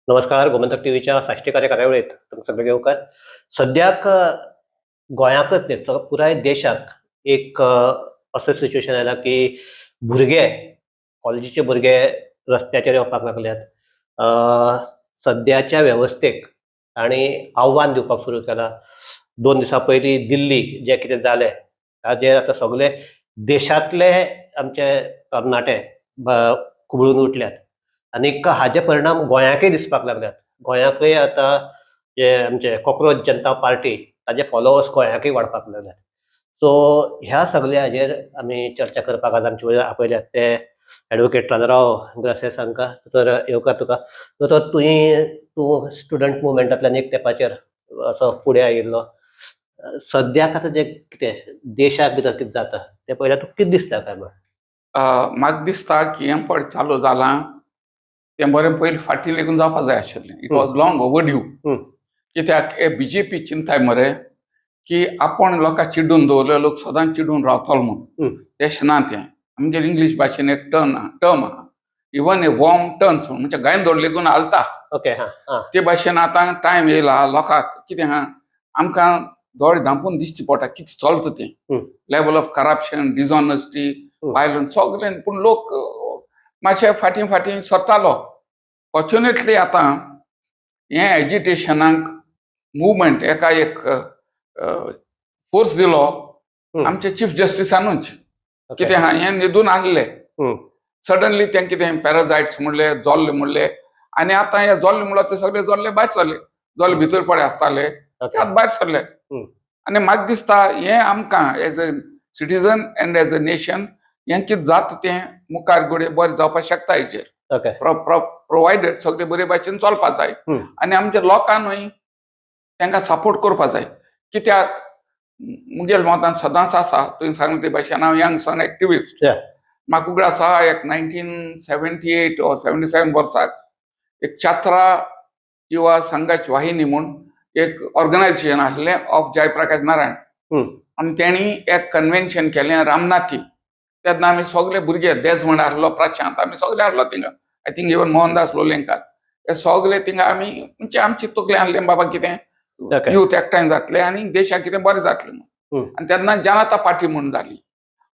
नमस्कार, गोमंतक टीव्हीच्या साश्टीकार्य कार्यावळीत तुमकां सगळें येवकार. सद्याक गोंयांकच न्ही तर पुराय देशाक एक असो सिच्युएशन आयला की भुरगे, कॉलेजीचे भुरगे रस्त्याचेर येवपाक लागल्यात. सद्याच्या वेवस्थेक तांणी आव्हान दिवपाक सुरू केलां. 2 दिसां पयलीं दिल्लीक जें कितें जालें ताजेर आतां सगळे देशांतले आमचे तरणाटे खुबळून उठल्यात आनीक हाजे परिणाम गोंयाकय दिसपाक लागल्यात. गोंयाकय आतां जे आमचे कॉक्रोच जनता पार्टी, ताजे फॉलोवर्स गोंयाकय वाडपाक लागल्यात. सो ह्या सगल्या हाजेर आमी चर्चा करपाक आज आमचे वयर आपयल्यात ते एडवोकेट राजाराव ग्रासियास हांकां. तर येवकार तुका. तर तूं स्टुडंट मुवमेंटांतल्यान एक तेंपाचेर असो फुडें आयिल्लो. सद्याक आतां जें कितें देशाक भितर कितें जाता तें पळयल्यार तुका कितें दिसता काय म्हण? म्हाका दिसता की हें पळय चालू जालां तें बरें पयलीं फाटीं लेगून जावपा जाय आशिल्लें. It was long overdue. कित्याक हे बीजेपी चिंताय मरे की आपूण लोकांक चिडून दवरले, लोक सदांच चिडून रावतलो म्हूण. तेशें ना तें. आमगे इंग्लीश भाशेन एक टर्न टर्म आहा, "Even a worm turns", म्हणजे गांयदोळ लेगून हालता. ओके हा हा ते भाशेन आतां टायम येयला लोकांक. कितें आहा, आमकां दोळे धांपून दिसची पडटा कितें चलता तें, level of corruption, dishonesty, violence, सगळें. पूण लोक मातशे फाटीं फाटीं सरतालो. फॉर्च्युनेटली आतां हें एजिटेशनाक, मुवमेंट एका एक फोर्स दिलो आमचे चीफ जस्टिसानूच. कितें आहा, हें न्हिदून आहले. सडनली तें कितें पॅराझायट्स म्हणले, जोल्ले म्हणले आनी आतां हे जोल्ले म्हणल्यार ते सगळे जोल्ले भायर सरले. जोल्ले भितर पडे आसताले ते आतां भायर सरले. आनी म्हाका दिसता हें आमकां as a citizen and as a nation हें कितें जाता तें मुखार घडये बरें जावपाक शकता हेचेर, प्रोवायडेड सगळे बरे भाशेन चलपा जाय आनी आमच्या लोकांनूय तांकां सपोर्ट करपा जाय. कित्याक मुगेल मतान सदांच आसा, तुवें सांगलें ते भाशेन हांव यंग सन एक्टिविस्ट. म्हाका उगडास आसा, एक 1978 or 77 वर्साक एक छात्रा युवा संघर्ष वाहिनी म्हूण एक ऑर्गनायझेशन आसलें ऑफ जयप्रकाश नारायण आनी तेणी एक कन्व्हेन्शन केलें रामनाथी. तेन्ना आमी सगळे भुरगे, देजमंड आहलो, प्रशांत, आमी सगळे आहलो थिंगा. I think even Mohandas Lolenkar, हे सगळे थिंगा आमी. म्हणजे आमची तकली आहलें बाबा कितें युथ एकठांय जातले आनी देशाक कितें बरें जातलें म्हूण. आनी तेन्ना जनता पार्टी म्हूण जाली,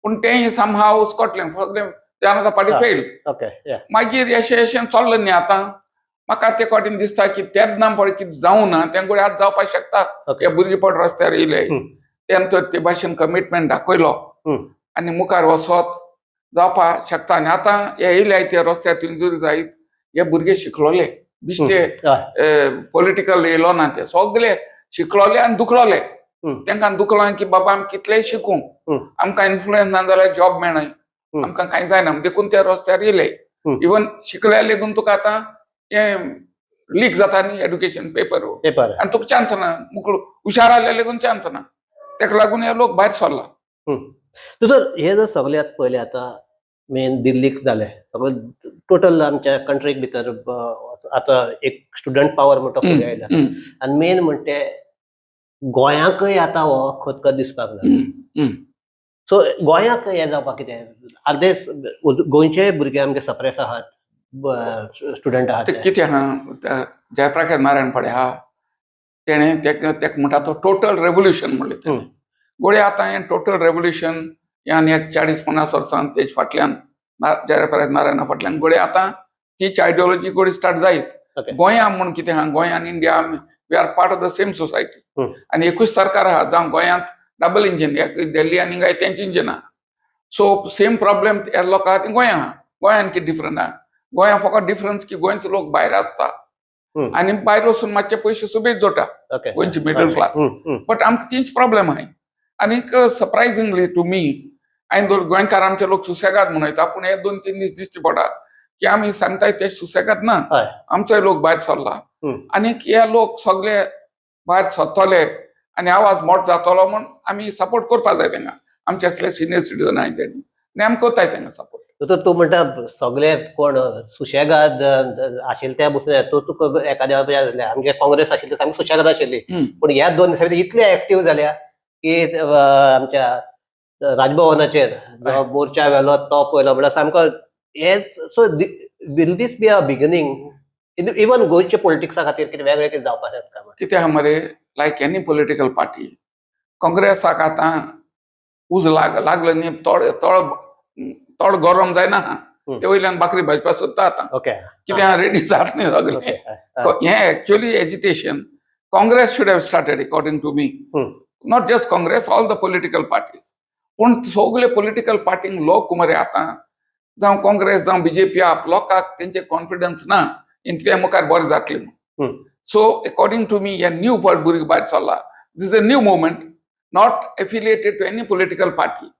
पूण तेंय समहाव स्कॉटलँड सगळें जनता पार्टी फेल. ओके या मागीर अशें अशें चल्लें न्ही. आतां म्हाका ते कॉटीन दिसता की तेन्ना पळय कितें जावं ना तें गोडे आतां जावपाक शकता. हे भुरगे पळय रस्त्यार येयले, तेन्ना तर ते भाशेन कमिटमेंट दाखयलो आनी मुखार वचत जावपाक शकता. आनी आतां हे येयले ते रस्त्यार, तुवें जायत हे भुरगे शिकलोले बिश्टे, पॉलिटिकल येयलो ना, ते सगळे शिकलोले आनी दुखलोले. तांकां दुखलां की बाबा आमी कितलेय शिकूं, आमकां इन्फ्लुयन्स ना जाल्यार जॉब मेळनाय, आमकां कांय जायना. देखून ते रस्त्यार येयले. इवन शिकल्या लेगून तुका आतां हें लीक जाता न्ही एड्युकेशन पेपर पेपर आनी तुका चान्स ना. मुकळ हुशार आसल्या लेगून चान्स ना. ताका लागून हे लोक भायर सरला. तुजो हे जर सगळ्यात पयलें आतां मेन दिल्लीक जालें, सगळें टोटल आमच्या कंट्रीक भितर आतां एक स्टुडंट पावर म्हणटा फुडें आयला आनी मेन म्हणटे गोंयांकय आतां हो खतखत दिसपाक लागला. सो गोंयाक हें जावपाक कितें अर्दे गोंयचे भुरगे आमचे सप्रेस आहात, स्टुडंट आहात ते ते. कितें आहा, त्या जयप्रकाश नारायण पळय आहा, तेणें तेका तेका म्हणटा तो टोटल रेवोल्युशन म्हणलें तेणें. गोळे आतां हें टोटल रेवोल्युशन हें आनी एक 40-50 वर्सां तेज फाटल्यान, जयप्रकाश नारायणा फाटल्यान गोळे आतां तीच आयडियोलॉजी गोळी स्टार्ट जायत. गोंया म्हूण कितें आहा, गोंय आनी India, we are part of the same society आनी एकूच सरकार आहा. जावं गोंयांत डबल इंजीन, एक दिल्ली आनी हिंगा तेंच इंजीन आहा. सो सेम प्रॉब्लेम हे लोक आहा ते गोंया आहा. गोंयान कितें डिफरंट आहा? गोंया फकत डिफरन्स की गोंयचो लोक भायर आसता आनी भायर वचून मातशे पयशे सुबेज जोडटा, गोंयची मिडल क्लास. बट आमकां तीच प्रॉब्लेम आहाय. आनीक सरप्रायझिंगली टू मी, हांवें दोन गोंयकार आमचे लोक सुसेगाद म्हणून वयता, पूण हे 2-3 दीस दिसचे पडटा की आमी सांगताय ते सुसेगाद ना. आमचोय लोक भायर सरला आनीक हे लोक सगळे भायर सरतले आनी आवाज मोठो जातलो म्हूण आमी सपोर्ट करपा जाय तांकां. आमचे असले सिनियर सिटीजन आहाय तेणी आनी आमी करताय तांकां सपोर्ट. तर तूं म्हणटा सगळे कोण सुशेगाद आशिल्ले त्या बसून तूं तुका एखाद्या वेळार जालें. आमगे काँग्रेस आशिल्ली, सामकी सुशेगाद आशिल्ली, पूण ह्या 2 दिसां भितर इतले एक्टीव जाल्या की आमच्या राजभवनाचेर जो मोर्चा व्हेलो तो पळयलो म्हळ्यार सामको हे. So will this be a beginning? Even गोंयच्या पॉलिटिक्सा खातीर कितें वेगळें कितें जावपाक शकता म्हण? कितें आहा मरे, लायक एनी पॉलिटिकल पार्टी, काँग्रेसाक आतां उज लागलो न्ही, तोड तोड तोड गरम जायना. ते वयल्यान बाकरी भाजपा सोदता आतां. कितें आहा, रेडी जात न्ही सगळें. हें actually agitation Congress should have started, according to me. Not just Congress, all the political parties. पूण सगळे पॉलिटिकल पार्टींक लोक मरे आतां, जावं काँग्रेस जावं बीजेपी, आप लोकांक तेंचे कॉन्फिडन्स ना इन ते मुखार बरें जातलें म्हणून. सो अकॉर्डिंग टू मी, हे न्यू भुरगीं भायर सरला, this a new movement not affiliated to any political party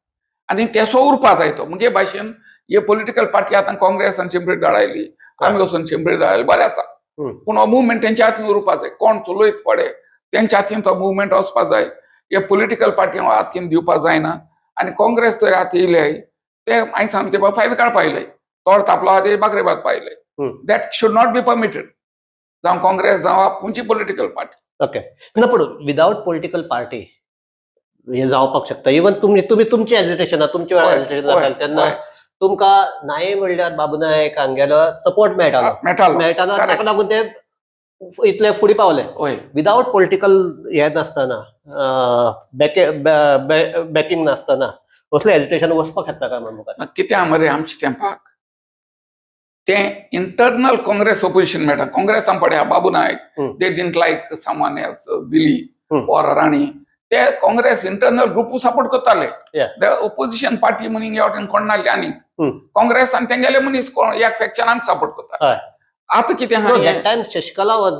आनी तेसो उरपा जाय तो. मुगे भाशेन हे पॉलिटिकल पार्टी आतां काँग्रेसान शेंपडी धाडायली, आमी वचून शेंपडी धाडायली, बरें आसा. पूण हो मुवमेंट तेंच्या हातीन उरपा जाय. कोण चलयत पडे तेंच्या हातीन तो मुवमेंट वचपा जाय. हे पॉलिटिकल पार्टी हातीन दिवपा जायना. आनी काँग्रेस तर हाती येयले ते हांवें सांगता ते फायदो काडपा येयले, तोड तापलो आहा ते बाकरे भाजपा येयले. That should not be permitted, जावं काँग्रेस जावं खंयची पॉलिटिकल पार्टी. ओके, ना, पूण विदाउट पॉलिटिकल पार्टी हे जावपाक शकता. इवन तुमी तुमी तुमचें एजिटेशन, तुमच्या वेळार एजिटेशन जातालें तेन्ना तुमकां नाय म्हणल्यार बाबू नायक हांगेलो सपोर्ट मेळटालो. मेळटालो. मेळटालो, ताका लागून ते इतले फुडें पावले. विदाउट पॉलिटिकल हे नासतना, बॅकिंग नासतना असलें एजिटेशन वचपाक शकता काय म्हण मुखार? कितें आहा मरे, आमच्या तेंपाक तें इंटरनल काँग्रेस ओपोजिशन मेळटा. काँग्रेसान पळया बाबू Naik, they didn't like someone else, Billy or Rani. ते काँग्रेस इंटरनल ग्रुप सपोर्ट करताले. The opposition party म्हणून ह्या वटेन कोण नासले आनीक. काँग्रेस आनी तेंगेले मनीस कोण एक फॅक्शनाक सपोर्ट करता. आतां कितें आहा हें? That time Shashikala was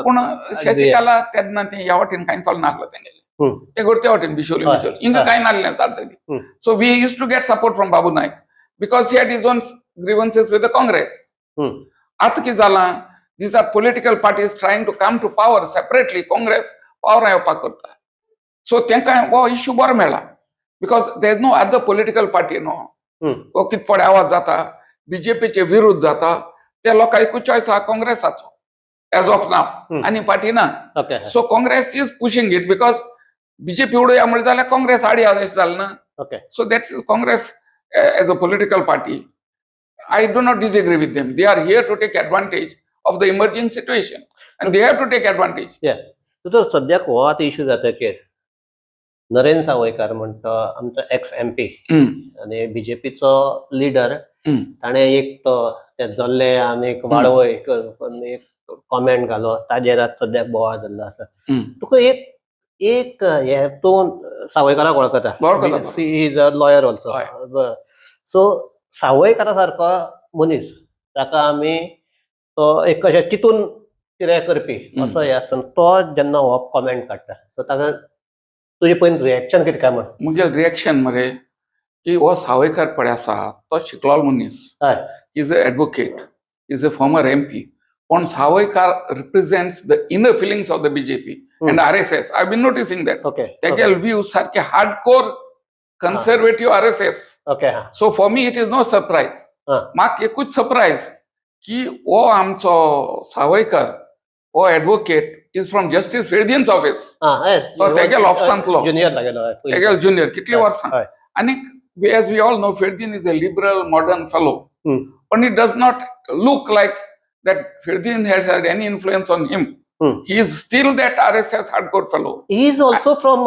पूण शशिकला तेन्ना तें ह्या वटेन कांय चलनासलो तेंगेलें. ते गोड वटेन बिशोली बिशोली हिंगा कांय नासलें सारकें. So we used to get support from Babu Naik because he had his own grievances with the Congress. आतां कितें जालां, these are political parties trying to come to power separately. Congress power येवपाक करता, सो तांकां हो issue बरो मेळ्ळा because there is no other political party न्हू. हो कितें फुडें आवाज जाता, बीजेपीचे विरुद्ध जाता, ते लोकांक एकूच चॉयस आहा काँग्रेसाचो एज ऑफ नाव, आनी पार्टी ना. So Congress is pushing it because BJP उडोवया म्हणलें जाल्यार काँग्रेस आडी अशें जालें ना. So that is Congress as a political party. I do not disagree with them. They are here to take advantage of the emerging situation and they have to take advantage. तर सद्याक हो आतां इशू जातकीर नरेंद्र सावयकार म्हणटा आमचो x MP आनी बीजेपीचो leader, ताणें एक तो ते जल्ले आनी एक वाळवय करून एक कॉमेंट घालो, ताजेर आतां सद्याक बोवाळ जाल्लो आसा. तुका एक एक हे, तूं सावयकाराक वळखता. वळखता. Is a lawyer also. So सावयकारा सारको मनीस, ताका आमी तो एक कशें चिंतून कितें करपी असो हे आसतना तो जेन्ना हो कॉमेंट काडटा, सो ताका तुजें पयलीं रिएक्शन कितें काय म्हण? मुगेल रिएक्शन मरे की हो सावयकार पळय आसा तो शिकलोलो मनीस, is a advocate, is a former MP. पण Sawaikar represents the inner feelings of the BJP and RSS. I been noticing that. तेगेल view सारखे हार्डकोर कन्सर्वेटिव्ह आरएसएस. ओके हा So for me it is no surprise. म्हाका एकूच surprise की हो आमचो सावयकर हो advocate is from Justice Ferdin's office. तो तेगेल ऑफिसांतलो. Junior लागेलो. तेगेल junior कितली वर्सां. आनी as we all know, Ferdin is a liberal modern fellow, पण it does not look like that Ferdin has had any influence on him. He is still that RSS hardcore fellow. He is also from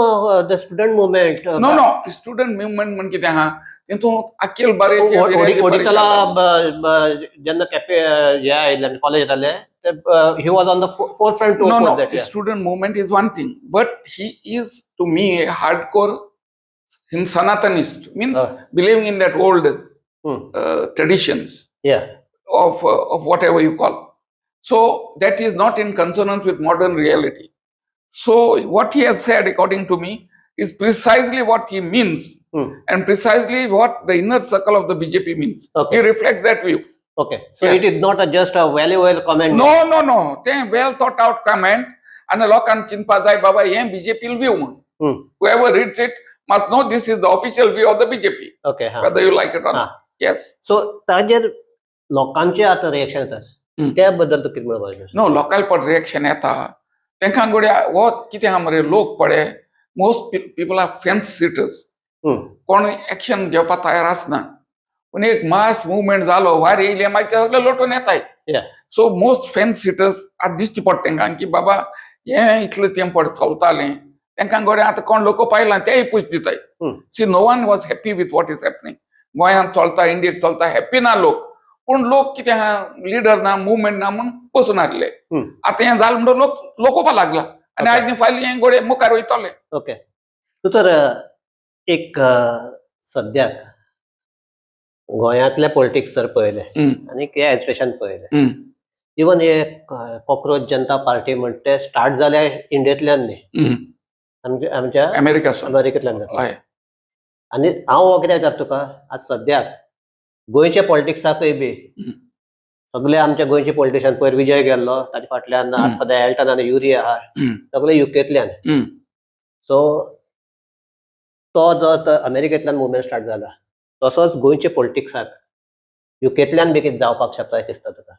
the student movement. No no student movement म्हण कितें आहा, तितून अखिल भारतीय विद्यार्थी ओडितला परिशद. जेन्ना कॅपे हे आयिल्ले, college येताले, he was on the forefront to No, no, that. Student movement is one thing, but he is to me a hardcore Sanatanist, means believing in that old traditions of whatever you call. So that is not in consonance with modern reality. So what he has said, according to me, is precisely what he means and precisely what the inner circle of the BJP means. He reflects that view. Okay, so Yes. It is not a just a value well comment. No. ते well thought out comment आणि लोकांक चिंतपा जाय बाबा हें BJP view म्हूण. Whoever reads it must know this is the official view of the BJP, okay हा whether you like it or not. Yes. So ताजेर लोकांचे आतां रिएक्शन येतात, त्या बद्दल तूं कितें म्हणपाक जाय? नो, लोकांक पण रिएक्शन येता तेंकां गोड्या हो कितें आहा मरे, लोक पळय most people are fence sitters. कोण एक्शन घेवपाक तयार आसना. पूण एक मास मुवमेंट जालो, वार येयले, मागीर ते सगळे लोटून येताय. सो मोस्ट फेन्स सिटर्स आतां दिसची पडटा तेंकां की बाबा हें इतलें तेंपट चलतालें, तेंकां गोडे आतां कोण लोक पायला तेय पुश दिताय. See, no one was happy with what is happening. गोंयांत चलता, इंडियेक चलता, हॅप्पी ना लोक. पूण लोक कितें आहा, लिडर ना, मुवमेंट ना म्हूण बसून आहले. आतां हें जालें म्हणटकीर लोक लोकोवपा लागला आनी आयज न्ही फाल्यां हें गोडे मुखार वयतले. ओके, दोतोर, एक सद्याक गोंयांतले पॉलिटिक्स जर पळयलें आनी हे एजुकेशन पळयलें, इवन हे कॉक्रोच जनता पार्टी म्हणटे ते स्टार्ट जाले इंडियेंतल्यान न्ही, आमच्या अमेरिका. अमेरिकेंतल्यान जाता. आनी हांव हो कित्याक विचारता तुका, आज सद्याक गोंयच्या पॉलिटिक्साकय बी सगळे आमच्या गोंयचे पॉलिटिशियन, पयर विजय गेल्लो, ताच्या फाटल्यान आज सद्या एल्टन आनी युरी आहा, सगळे युकेंतल्यान. सो तो जो अमेरिकेंतल्यान मुवमेंट स्टार्ट जाला, तसोच गोंयच्या पॉलिटिक्साक युकेंतल्यान बी कितें जावपाक शकता अशें दिसता तुका?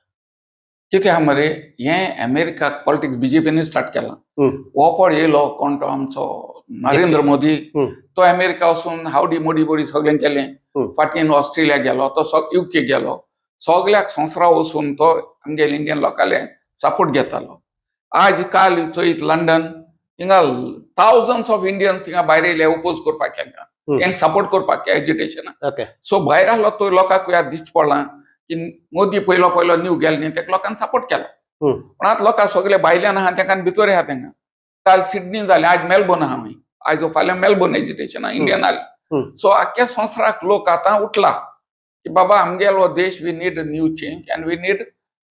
कितें आहा मरे, हें अमेरिकाक पॉलिटिक्स बीजेपीन स्टार्ट केलां. हो पळ येयलो कोण तो आमचो नरेंद्र मोदी, तो अमेरिका वचून हावडी मोडी बोडी सगळें केलें. फाटीन ऑस्ट्रेलिया गेलो तो, युके गेलो, सगल्याक संवसारा वचून तो आमगेले इंडियन लोकांले सपोर्ट घेतालो. आज काल चोयत लंडन थिंगा थावजंड्स ऑफ इंडियन्स थिंगा भायर येयले ओपोज करपाक हेंकां, हेंक सपोर्ट करपाक एजिटेशनाक. सो भायर आहलो तो लोकांक याद दिसता पडलां की मोदी पयलो पयलो न्यू गेलो न्ही, तेका लोकांनी सपोर्ट केलो. पूण आतां लोकां सगळे भायल्यान आहा तेका भितर आहा तेंका. काल सिडनी जालें, आज मेलबोर्न आहा हांव, आयज फाल्यां मेलबोर्न एजिटेशन इंडियन आले. सो आख्ख्या संवसाराक लोक आतां उठला की बाबा आमगेलो देश, we need a new change and we need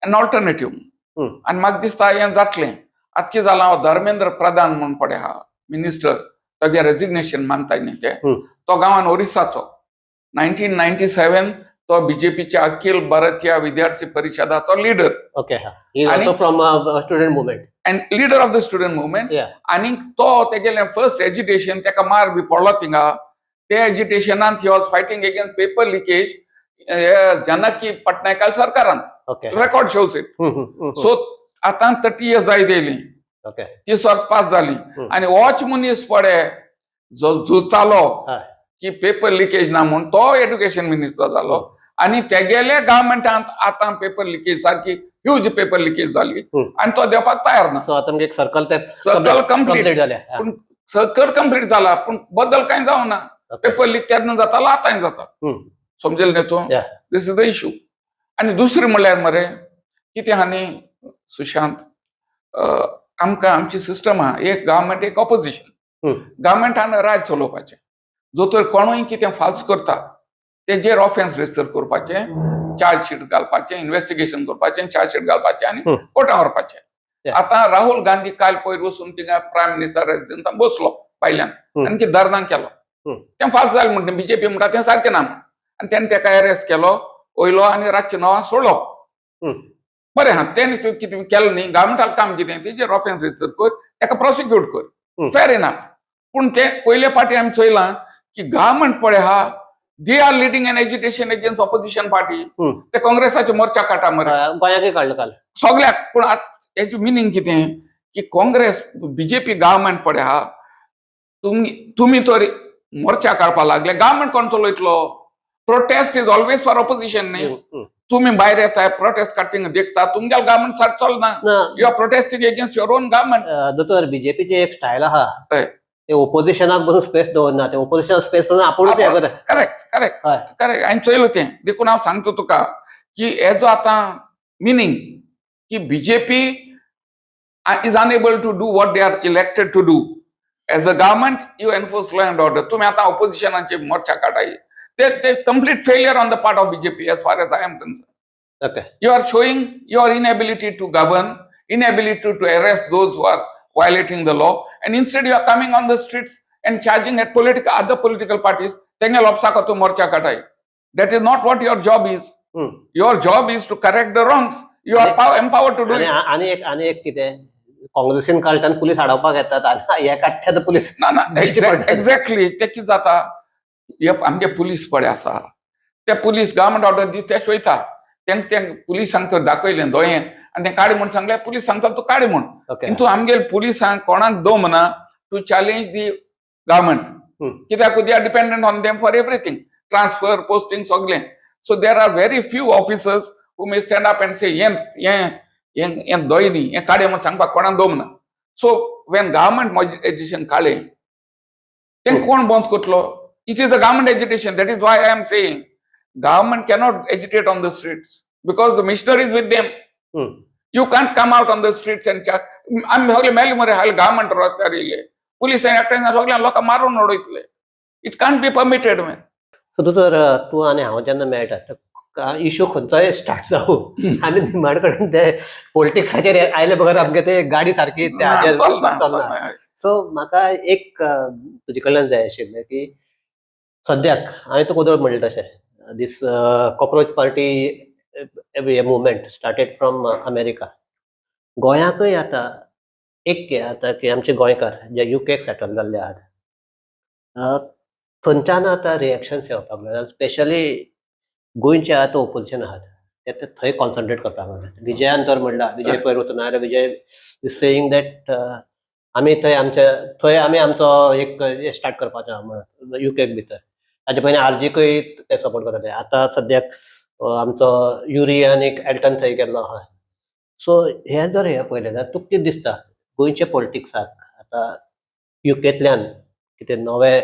an alternative. आनी म्हाका दिसता हें जातलें. आतां कितें जालां, धर्मेंद्र प्रधान म्हूण पळय आहा मिनिस्टर, तागें रेजिग्नेशन मानताय न्ही ते. तो गांवान ओरिसाचो, 1997 तो बीजेपीच्या अखिल भारतीय विद्यार्थी परिषदाचो लिडर. ओके, हा, he also from student movement. And leader of the student movement. आनी तो तेगेलें फर्स्ट एजिटेशन, तेका मार बी पडलो थिंगा, ते एजिटेशनान he was fighting against paper leakage Janaki पटनायकाल सरकारान. Record shows it. So आतां 30 इयर्स जायत येयली, 30 वर्स पास जाली आनी होच मनीस पडे जो झुजतालो की पेपर लिकेज ना म्हूण, तो एड्युकेशन मिनिस्टर जालो आनी तेगेले गव्हर्मेंटांत आतां पेपर लिकेज सारकी ह्यूज पेपर लिकेज जाली आनी तो देवपाक तयार ना. सो आतां एक सर्कल ते सर्कल कंप्लीट. कंप्लीट जालें. पूण सर्कल कंप्लीट जाला पूण बदल कांय जावना. पेपर लीक तेन्ना जातालो, आतांय जाता. समजले न्ही तूं? This is the issue. आनी दुसरें म्हणल्यार मरे कितें आहा न्ही सुशांत, आमकां आमची सिस्टम आहा, एक गव्हर्मेंट एक ऑपोजिशन. गव्हर्मेंटान राज चलोवपाचें. जो तर कोणूय कितें फाल्स करता तेजेर ऑफेन्स रजिस्टर करपाचें, चार्ज शीट घालपाचें, इन्व्हेस्टिगेशन करपाचें, चार्ज शीट घालपाचें आनी कोर्टान व्हरपाचें. आतां राहुल गांधी काल पयर वचून थिंगा प्रायम मिनिस्टर रेजिडन्सान बसलो भायल्यान आनी कितें धरणां केलो. तें फाल्स जालें म्हणटा बीजेपी म्हणटा तें सारकें ना म्हण आनी तेणें तेका अरेस्ट केलो, वयलो आनी रातचे 9 सोडलो. बरें आहा, तेणें कितें केलें न्ही, गव्हर्मेंटाक काम कितें, तेजेर ऑफेन्स रजिस्टर कर, तेका प्रोसिक्यूट कर. Fair enough. पूण ते पयले फावटी आमी चोयलां की गव्हर्मेंट पळय आहा, they are leading an agitation against opposition party. ते काँग्रेसाचे मोर्चा काडटा मरे. गोंयाकय काडलो काल. सगळ्याक. पूण आतां हेजें मिनींग कितें की काँग्रेस बीजेपी गव्हर्मेंट पळय आहा, तुमी तर मोर्चा काडपाक लागले, गव्हर्मेंट कोण चलयतलो? Protest is always for opposition न्ही. तुमी भायर येताय, प्रोटेस्ट काडटा देखता, तुमगेले गव्हर्मेंट सारकें चलना. ना. You are protesting against your own government. दोतोर, बीजेपीची एक स्टायल आहा. ते ओपोजिशनाक बसून स्पेस दवरना, ते ओपोजिशन स्पेस बसून आपुणूच हे करता. करेक्ट करेक्ट करेक्ट, हांवें चोयलो तें. देखून हांव सांगता तुका की हेजो आतां मिनींग की BJP is unable to do what they are elected to do. As a government you enforce law and order. तुमी आतां ऑपोजिशनाचे मोर्चा काडाय, ते ते complete failure on the part of BJP as far as I am concerned. You are showing your inability to govern, inability to arrest those who are violating the law, and instead you are coming on the streets and charging at political other political parties. तेंगे लोपसाक तूं मोर्चा काडाय. That is not what your job is. Your job is to correct the wrongs. You are empowered to do it. आनी एक कितें, काँग्रेसीन काडटा आनी police आडावपाक येतात आनी हे काडटा तर पुलीस ना ना. दिश्टी पडटा. एक्झॅक्टली, ते कितें जाता, हे आमगे पुलीस पळय आसा, ते पुलीस गव्हर्मेंट ऑर्डर दी ते वयता. तेंक ते पुलिसांक तर दाखयलें दोयें आनी ते काड म्हूण सांगलें, पुलीस सांगता तूं काड म्हूण. इंतू आमगेले पुलिसांक कोणाक दम ना टू चॅलेंज the government. कित्याक they are dependent on them for everything, transfer, posting सगळें. So there are very few officers who may stand up and say हें हें हें हें दोय न्ही, हें काडे म्हूण सांगपाक कोणाक दम ना. सो when government agitation काडलें तें कोण बंद करतलो? It is a government agitation. That is why I am saying government cannot agitate on the streets because the machinery is with them. You can't come out on the streets and आमी सगळे मेले मरे. हाल government रस्त्यार येयले, पुलिसांनी एकठांय सगळ्या लोकांक मारून उडयतले. It can't be permitted man. So तूं तर तूं आनी हांव जेन्ना मेळटा, इशू खंयचोय स्टार्ट जावं, आमी निमाण कडेन ते पॉलिटिक्साचेर आयले बगर आमगे ते गाडी सारकी त्या हाजेर चलना. चलना. सो म्हाका एक तुजे कडल्यान जाय आशिल्लें की सद्याक हांवें तुका वदळ म्हणलें तशें, this cockroach party movement started from America. गोंयाकय आतां एक हें जाता की आमचे गोंयकार जे युकेक सेटल जाल्ले आहात, थंयच्यान आतां रिएक्शन्स येवपाक लागले. स्पेशली गोंयचे आतां ओपोजिशन आहात ते ते थंय कॉन्सन्ट्रेट करपाक लागले. विजयान तर म्हणलां, विजय पयर वचून आयलो, विजय is saying that आमी थंय आमचे थंय आमी आमचो एक स्टार्ट करपाचो आहा म्हणून युकेक भितर. ताजे पयलीं आरजीकय ते सपोर्ट करताले. आतां सद्याक आमचो युरी आनी एल्टन थंय गेल्लो आहा. सो हें जर हें पळयलें जाल्यार तुका कितें दिसता, गोंयचे पॉलिटिक्साक आतां युकेंतल्यान कितें नवें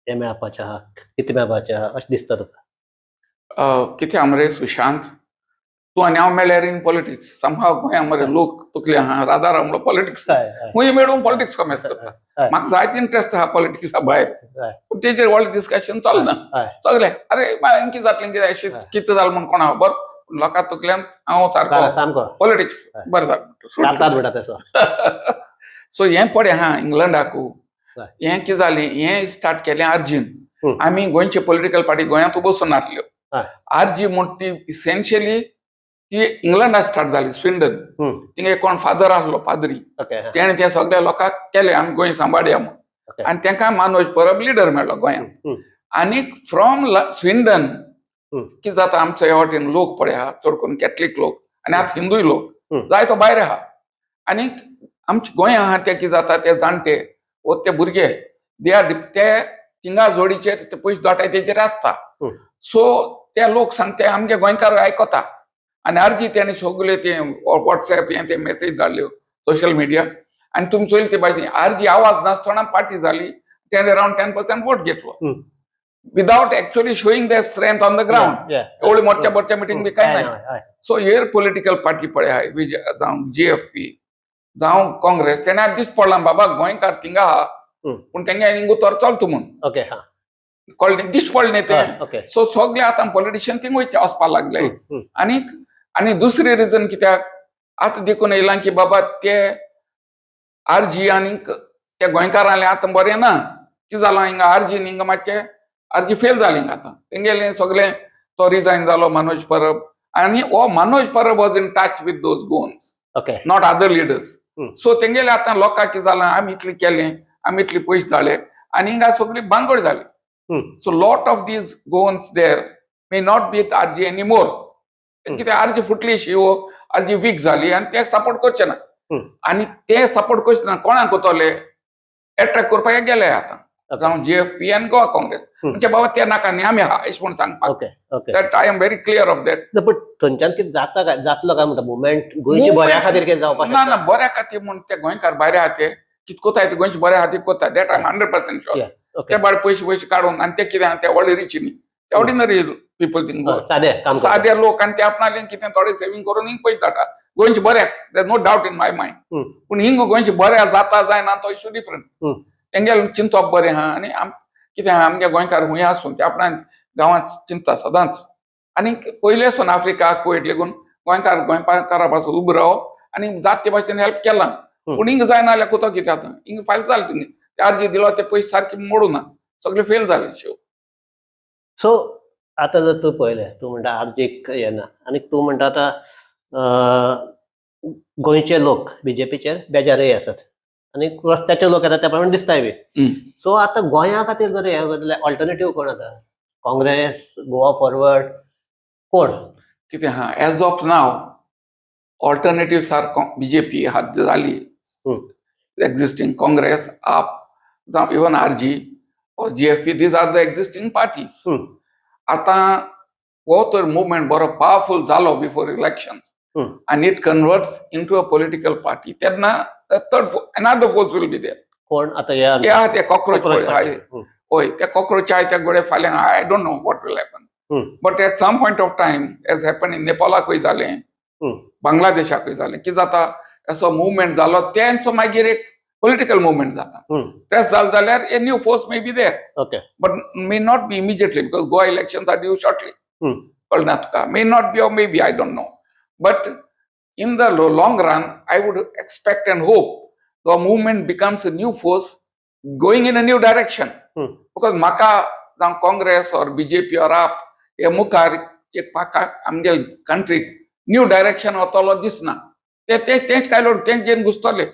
हें मेळपाचें आहा, कितें मेळपाचें आहा अशें दिसता तुका? कितें आमरे सुशांत, तूं आनी हांव मेळ्ळ्यार इन पॉलिटिक्स समहाव गोंया मरे लोक तुकले आहा राधा म्हणलो पॉलिटिक्स हय हय खूंय मेळून पॉलिटिक्स कॉमेस करता. म्हाका जायते इंट्रस्ट आहा पॉलिटिक्सा भायर, पूण तेजेर व्हडलें डिस्कशन चलना. सगळे अरे कितें जातलें, कितें अशें कितें जालें म्हूण कोणा खबर. लोकां तकल्यान हांव सारको सामको पॉलिटिक्स बरें जालें. घालतात म्हणटा तसो. सो हें पळय हा इंग्लंडाकू हें कितें जालें, हें स्टार्ट केलें आरजीन. आमी गोंयचे पॉलिटिकल पार्टी गोंयांत बसून नासल्यो. आरजी म्हण ती इसेन्शियली ती इंग्लंडात स्टार्ट जाली, स्विंडन. थिंगा कोण फादर आसलो, पाद्री. तेणें ते सगळ्या लोकांक केले, आमी गोंय सांबाळया म्हूण. आनी तांकां मनोज परब लिडर मेळ्ळो गोंयांत. आनी फ्रॉम स्विंडन कितें जाता, आमच्या ह्या वाटेन लोक पळय आहा, चड करून कॅथलीक लोक आनी आतां हिंदूय लोक जायतो भायर आहा. आनी आमच्या गोंया आहा ते कितें जाता, ते जाणटे वो ते भुरगे they are ते थिंगा जोडीचेर ते पयशे दोटाय तेजेर आसता. सो ते लोक सांगते आमगे गोंयकार आयकता. आनी अर्जी तेणी सगळे ते वॉट्सएप हें ते मेसेज धाडल्यो, सोशल मिडिया. आनी तुमी चोयले ते भाशेन आरजी आवाज नासतना पार्टी जाली. तेणे अरावंड 10% वोट घेतलो without actually showing the strength on the ground. एवढी मोर्चा मोर्चा मिटींग बी काय नाही. सो हेर पॉलिटिकल पार्टी पळय आहाय, विजय जावं, जीएफपी जावं, काँग्रेस, तेणे आतां दिश्टी पडलां बाबा गोंयकार थिंगा आहा, पूण तेंगे हिंग उतर चलता म्हूण कळ्ळें, दिश्टी पडलें न्ही तें. सो सगळे आतां पॉलिटिशियन थिंग वयचे वचपाक लागले. आनी आनी दुसरी रिजन कित्याक आतां देखून येयलां की बाबा ते आरजी आनीक त्या गोंयकारांलें आतां बरें ना. कितें जालां, हिंगा आरजी हिंगा मातशें आरजी फेल जाली हिंगा. आतां तेंगेलें सगळें तो रिजायन जालो मनोज परब. आनी हो मनोज परब was in touch with those Goans, not other leaders. So तेंगेले आतां लोकांक कितें जालां, आमी इतलें केलें, आमी इतले पयशे जाले आनी हिंगा सगळी भानगड जाली. So lot of these Goans there may not be with RG any more. कित्याक आरजी फुटली शी, आरजी वीक जाली आनी ते सपोर्ट करचे ना. आनी ते सपोर्ट करचे ना, कोणाक कोतले एट्रॅक्ट करपाक गेले आतां, जावं जीएफपी आनी गोवा काँग्रेस, म्हणजे बाबा ते नाका न्ही, आमी आहा अशें म्हूण सांगपाक. Okay okay That I am very clear of that. पण थंयच्यान कितें जाता काय, जातलो काय म्हणटा मुवमेंट गोंयचे बऱ्या खातीर कितें जावपाक ना ना. शकता? बऱ्या खातीर म्हूण ते गोंयकार भायर आहा ते कितें कोताय, ते गोंयचे बऱ्या खातीर कोत्ता, that I am 100% sure. ते बाय पयशे पयशे काडून आनी ते कितें आहा, ते व्हडले रिच न्ही, ते ऑर्डिनरी पिपल थिंग. सादे काम करता. सादे लोक. आनी ते आपणाले कितें थोडे सेवींग करून हिंग पयशे धाडटा गोंयचे बऱ्याक. There no doubt in my mind. पूण हिंग गोंयचे बऱ्या जाता जायना तो इशू डिफरंट. तेंगेले चिंतप बरें आहा. आनी कितें आहा, आमगे गोंयकार खूंय आसूं ते आपणा गांवांत चिंतता सदांच. आनी पयले सून आफ्रिका, कुवेट लेगून गोंयकार गोंयकारा पासून उबो रावप आनी जात ते भाशेन हेल्प केलां. पूण हिंग जायना जाल्यार कुतो कितें, आतां हिंग फायल जालें तिंगे, ते अर्जी दिलो ते पयशे सारके मोडू ना, सगळे फेल जाले शेव. सो आतां जर तूं पळयलें, तूं म्हणटा आरजीक येना आनी तूं म्हणटा आतां गोंयचे लोक बीजेपीचेर बेजारय आसात आनी रस्त्याचे लोक येतात त्या प्रमाणे दिसताय बी. सो आतां गोंया खातीर जर हें ऑल्टरनेटीव कोण आतां? काँग्रेस, गोवा फॉरवर्ड, कोण? कितें आहा, as of now alternative are BJP हात जाली, एक्झिस्टींग काँग्रेस, आप जावं even RG or GFP, these are the existing parties. आतां हो तर मुवमेंट बरो पावरफुल जालो बिफोर इलेक्शन आनी it converts into a political party, तेन्ना third, another force will be there. कोण आता हे हे आहा ते कॉक्रोच. Cockroach party. हय, ते कॉक्रोच आहाय ते गोडे फाल्यां, I don't know what will happen, but at some point of time, as happen in नेपालाकूय जालें, बांगलादेशाकूय जालें, कितें जाता, असो मुवमेंट जालो, तेंचो मागीर एक पॉलिटिकल मुवमेंट जाता. तें जालें जाल्यार a new force may be there, but may not be immediately because Goa elections are due shortly. कळना तुका? May not be or may be, I don't know, but in the long run I would expect and hope the movement becomes a new force going in a new direction, because म्हाका जावं Congress or BJP or आप हे मुखार एक पाका आमगे कंट्रीक new direction वतलो दिसना. ते ते तेच काय लोक तेंच घेवन घुसतले.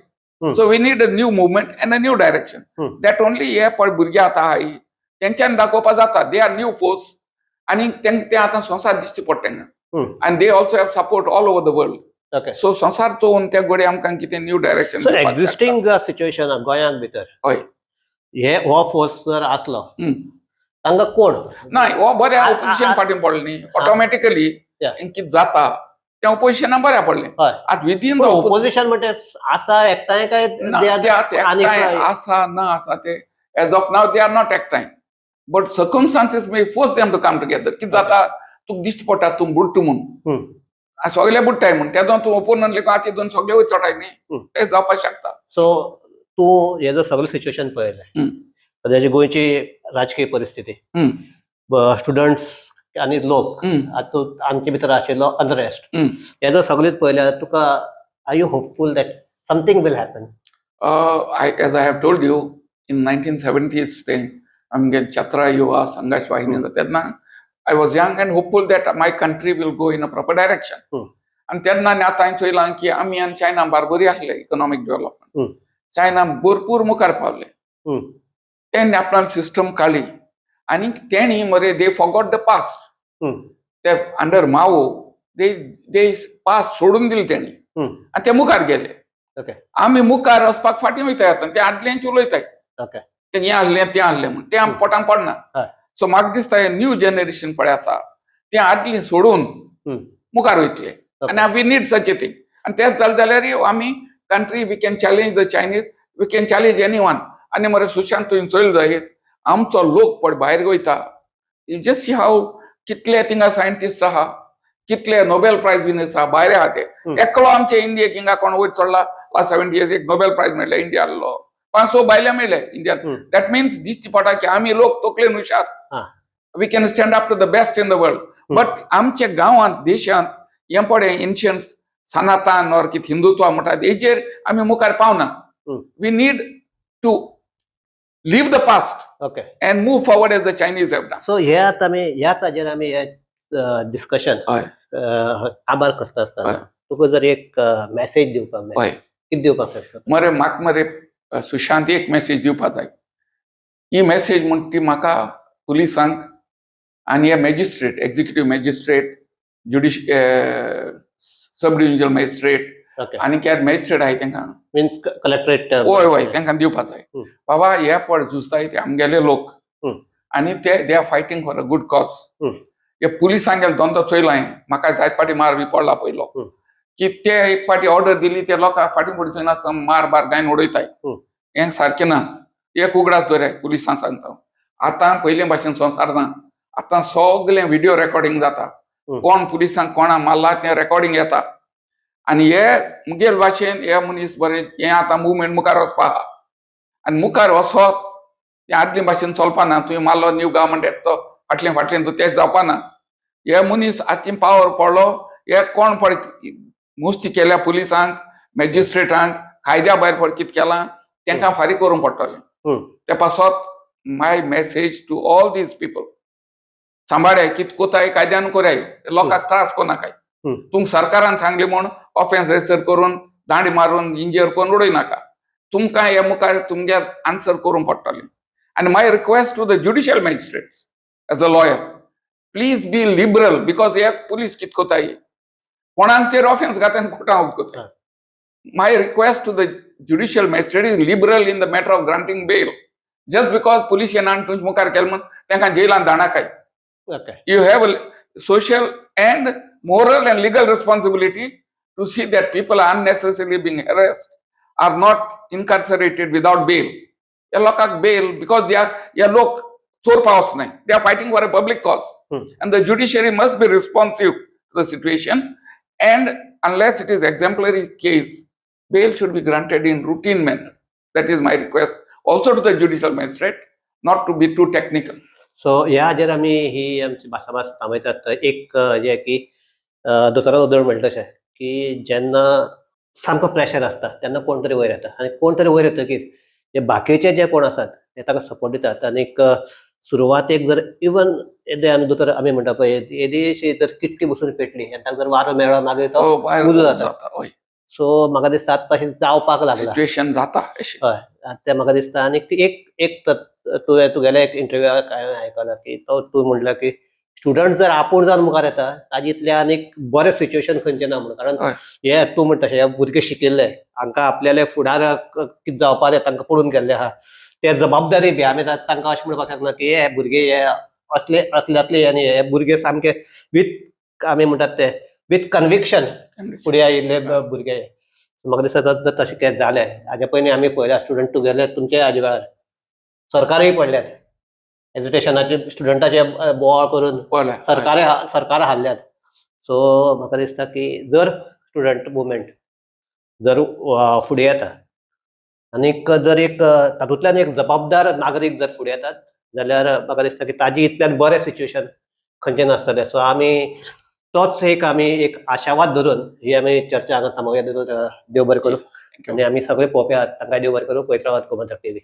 So we need a new movement and a new direction. That only हे पळय भुरगे आतां आहाय तेंच्यान दाखोवपा जाता. They are new force आनी ते आतां संवसार दिश्टी पडटा तेंकां आनी they also have support all over the world. So संवसार चोवन त्या गोडे आमकां कितें new direction. So existing situation गोंयांत भितर हे हो फोर्स जर आसलो, तांकां कोण ना, हो बरें ऑपोजिशन फाटीं पडलें न्ही ऑटोमॅटिकली. कितें जाता तें ऑपोजिशना बऱ्या पडलें. आतां विदीन the opposition म्हणजे आसा एकठांय काय they are आनी एकठांय आसा ना आसा ते, as of now they are not एकठांय, but circumstances may force them to come together. कितें जाता, तुका दिश्टी पडटा तूं बुडटा म्हूण, सगळे बुडटाय म्हूण, तेदोन तूं ओपोनंट लेगून आतां दोन सगळे वयर चोटाय न्ही. ते जावपाक शकता. सो तूं हे जर सगळें सिच्युएशन पळयलें, सद्याची गोंयची राजकीय परिस्थिती, स्टुडंट्स आनी लोक, हातूंत आमचे भितर आशिल्लो अनरेस्ट, हे जर सगळें पळयल्यार तुका, are you hopeful that something will happen? As I have told you, in 1970s ते आमगे छात्रा युवा संघर्ष वाहिनी तेन्ना I was young and hopeful that my country will go in a proper direction. आनी तेन्ना आनी आतां हांवें चोयलां की आमी आनी चायना बारबरी आसले इकॉनॉमीक डेव्हलपमेंट. चायना भरपूर मुखार पावले. तेणी आपणाली सिस्टम काडली आनी तेणी मरे they forgot the past. ते अंडर माओ दे पास्ट सोडून दिले तेणी आनी ते मुखार गेले. आमी मुखार वचपाक फाटीं वयताय, आतां ते आदल्यांचे उलयताय. ते हें आहलें, तें आहलें म्हूण तें आम पोटान पडना. सो म्हाका दिसता हें न्यू जनरेशन पळय आसा तें आदलीं सोडून मुखार वयतले आनी we need such a thing. आनी तेंच जालें जाल्यार आमी country, we can challenge the Chinese, we can challenge anyone. आनी मरे सुशांत, तुवें चोयल जायत, आमचो लोक पळय भायर वयता. You just see हाव कितले थिंगा सायंटिस्ट आहा, कितले नोबेल प्रायज विनर्स आहा, भायर आहा ते. एकलो आमचे इंडियेक हिंगा कोण वयर चडला लास्ट 70 इयर्स, एक नोबेल प्रायज मेळ्ळें इंडिया आहलो, पांच स भायले मेळ्ळे इंडियान. That means दिश्टी पडटा की आमी लोक तकलेन हुशार. We can stand up to the best in the world. But आमच्या गांवांत, देशांत हें पळय एन्शियंट सनातन ऑर कितें हिंदुत्व म्हणटा, हेजेर आमी मुखार पावना. We need to leave the past and move forward as the Chinese have done. So हे आतां आमी ह्याच हाजेर आमी हे डिस्कशन काबार करता आसतना तुका जर एक मॅसेज दिवपाक जाय, कितें दिवपाक शकता? मरे म्हाका मरे सुशांत, एक मॅसेज दिवपा जाय. ही मॅसेज म्हण ती म्हाका पुलिसांक आनी हे magistrate, executive magistrate, sub divisional magistrate आनी कितें मॅजिस्ट्रेट आहाय तेंकां. Means collectorate. हय हय, तेंकां दिवपा जाय. बाबा, हे पळय झुजताय ते आमगेले लोक आनी ते they are fighting for a good cause. हे पुलिसांगेलो धंदो चोयला हांवें, म्हाका जायत फाटी मार बी पडला पयलो, की ते एक फाटी ऑर्डर दिली, ते लोकांक फाटीं फुडें चोयनासतना मार बार गायन उडयताय. हें सारकें ना. एक उगडास दवराय, पुलिसांक सांगता, आतां पयले भाशेन संवसार ना. आतां सगलें व्हिडियो रेकॉर्डिंग जाता. कोण पुलिसांक कोणा मारला तें रेकॉर्डिंग येता. आनी हे मुगेल भाशेन हे मनीस बरे, हे आतां मुवमेंट मुखार वचपा आहा आनी मुखार वचत तें आदले भाशेन चलपा ना. तुवें मारलो, न्यू गव्हर्मेंट येता तो फाटल्यान फाटल्यान तूं, तें जावपा ना. हे मनीस आतां पावर पडलो, हे कोण पळय मुस्ती केल्या पुलिसांक, मॅजिस्ट्रेटांक, कायद्या भायर पळय कितें केलां, तांकां फारीक करूंक पडटलें. ते पासत my message to all these people, सांबाळाय, कितें कोताय कायद्यान कोराय, लोकांक त्रास कोनाकाय. तुमकां सरकारान सांगलें म्हूण ऑफेन्स रजिस्टर करून दांडी मारून इंजर करून उडय नाका. तुमकां हे मुखार तुमगे आन्सर करूंक पडटलें. आनी my request to the judicial magistrates as a lawyer, please be liberal, because हे पुलीस कितें कोताय, कोणाचेर ऑफेन्स घाताय आनी कोर्टां उब कोताय. My request to the judicial magistrate is liberal in the matter of granting bail. Just because police येना आनी तुमच्या मुखार केलें म्हूण तांकां जेलान धाडनाकाय. Okay. You have a social and moral and legal responsibility to see that people are unnecessarily being harassed, are not incarcerated without bail. ह्या लोकांक bail because they are, हे लोक चोरपा वचनाय, they are fighting for a public cause and the judiciary must be responsive to the situation, and unless it is exemplary case, bail should be granted in routine manner. That is my request also to the judicial magistrate, not to be too technical. So ह्या हाजेर आमी ही आमची भासाभास थांबयतात. एक जें की दोतोरान उदळ म्हणटा तशें की जेन्ना सामको प्रेशर आसता तेन्ना कोण तरी वयर येता आनी कोण तरी वयर येतकीर जे बाकीचे जे कोण आसात ते ताका सपोर्ट दितात. आनीक सुरवातेक जर इवन येदे आमी दोतोर आमी म्हणटा पळय, येदीशी जर किट्टी बसून पेटली आनी ताका जर वारो मेळ्ळो, मागीर तो उजो जाता. जाता, हय. सो म्हाका दिसता आतां तशें जावपाक लागला. सिच्युएशन जाता अशें. हय, तें म्हाका दिसता. आनी एक एक तुवें तुगेल्या एक इंटरव्यूआक हांवें आयकलां की तो तूं म्हणला की स्टुडंट जर आपूण जावन मुखार येता ताजे इतलें आनीक बरें सिच्युएशन खंयचें ना म्हणून. कारण हे तूं म्हणटा तशें हे भुरगे शिकिल्ले, हांकां आपल्याले फुडाराक कितें जावपा जाय तांकां पडून गेल्ले आहा, ते जबाबदारी बी आमी तांकां अशें म्हणपाक शकना की हे भुरगे हे असले असल्यातले आनी हे भुरगे सामके विथ आमी म्हणटात ते विथ कन्विक्शन फुडें आयिल्ले भुरगे. म्हाका दिसता जर तशें कितें जालें, हाज्या पयलीं आमी पळयल्या स्टुडंट टुगेदर तुमच्या हाजे वेळार सरकारय पडल्यात एज्युकेशनाचे स्टुडंटाचे बोवाळ करून. पळय. सरकार सरकार हारल्यात. सो म्हाका दिसता की जर स्टुडंट मुवमेंट जर फुडें येता आनीक जर एक तातूंतल्यान एक जबाबदार नागरीक जर फुडें येतात जाल्यार म्हाका दिसता की ताजी इतल्यान बरें सिच्युएशन खंयचें नासतलें. सो आमी तोच एक आमी एक आशावाद धरून ही आमी चर्चा हांगा थांबोवया. देव बरें करूं आनी आमी सगळे पळोवपी आहात तांकां देव बरें करूं. पळयत रावात गोमंतक टीव्ही.